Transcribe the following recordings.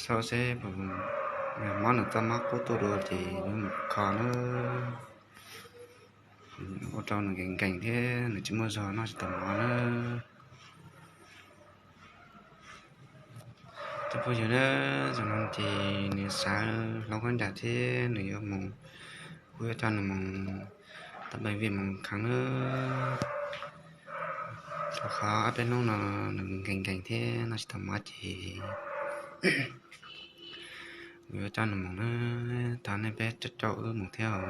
Saib seb puas yog mob nws txoj mob qub tuaj dua ces yuav mus kho na. Ua rau nws nkees nkees thiab nws tsis muaj zog noj tsis tau mov na. Cov phooj ywg na, zaum no ces nws sawv hloov khaub ncaws thiab nws yuav mus, kuv yuav coj nws mus tau bệnh viện mus kheev na. Rau qhov ob peb hnub no nws nkees nkees thiab noj tsis tau mov ces kuv yuav coj nws mus na. Thov nej peb coj wb mus thiab os.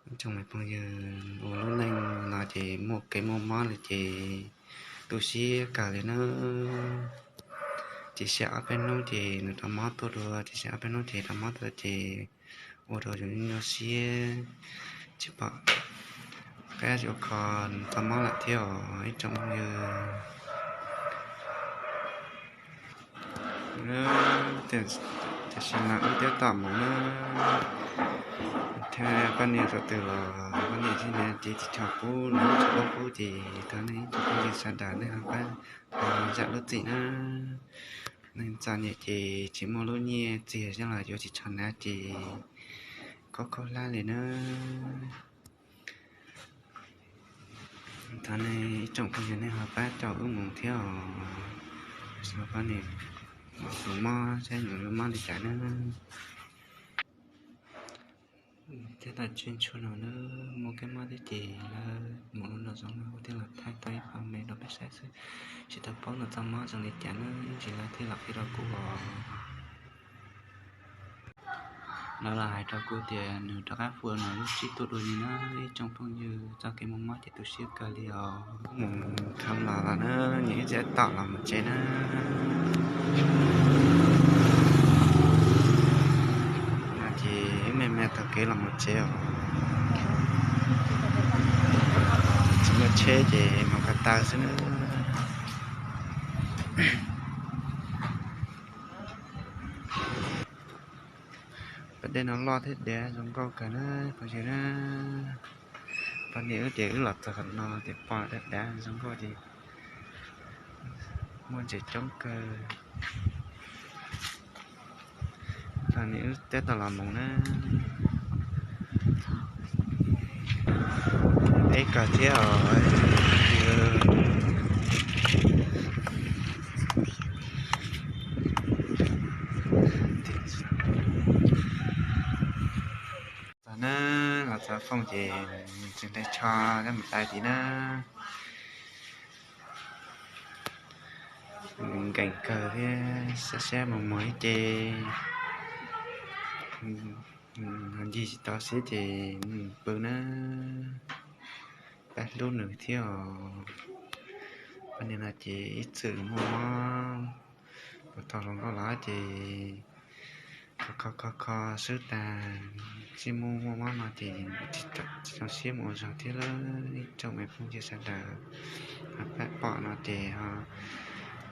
Ib tsoom me phooj ywg, ua lub neej no ces muaj kev muaj mob li ces tu siab kawg li na. Tsis xyaw ob peb hnub ces nws rau mob tuaj dua, tsis xyaw ob peb hnub ces rau mob tuaj ces ua rau yus nyuaj siab, tsis pom qab yuav kho nws txoj mob lawm thiab os ib tsoom phooj ywg. Tam sim no wb twb tom mus na, thiab poj niam thaum twg los poj niam thiab niam txiv tsis tshua pub, nws tsis pub pub ces thov nej ib tsoom phooj ywg sawv daws nej ho pab zam lub txim na. Neeg txom nyem ces tsis muaj lub nyiaj txiag los yuav tsis tshua hnav ces khaub khaub hlab li na. Thov nej ib tsoom phooj ywg nej ho pab coj wb mus thiab os. Xyov poj niam tus mob saib nws lub mob li cas na. Thiab tom tsiaj ntsuag no na, muaj kev mob thiab ces lawv mus lub no zoo no kuv thiaj los thaij tau ib qho me rau peb saib xwb, tsis tau paub nws txoj mob zoo li cas na, ib ntsis lawv thiaj los qhia rau kuv os. Lawv los hais rau kuv tias nws rov qab hu nws lub tsib tuaj dua li na, ib tsoom phooj ywg, txoj kev muaj mob ces tu siab kawg li os. Mus kheev los los na, nyias ib txhia tom los mus tsev na. No ces wb me me taug kev los mus tsev os. Tsis muaj tsheb ces mus ko taw xwb na. Pas dej no loj thiab diav zoo nkauj kawg na phooj ywg na. Poj niam wb ces wb los txog qhov no ces pom dav dav zoo nkauj ces muaj ntses coob kawg. Poj niam wb tab tom los mus na. Deb kawg thiab os. Txog na, los txog Fooj ces tseem dai tsho coj mus dai tid na. Nkees kawg thiab sab sab mus muag ib ce, ncig tsis tau siab ces mus pw na. Pab hlub nws thiab os. Poj niam no ces ib txwm muaj mob puas tau hluas nkauj los ces kho kho kho kho swb tag, tsis muaj mob no ces tsis tshua zoo siab mus ua zog thiab lauj. Ib tsoom me phooj ywg sawv daws, ho pab pom no ces ho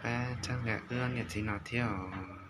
pab txhawb nqa wb niam txiv no thiab os.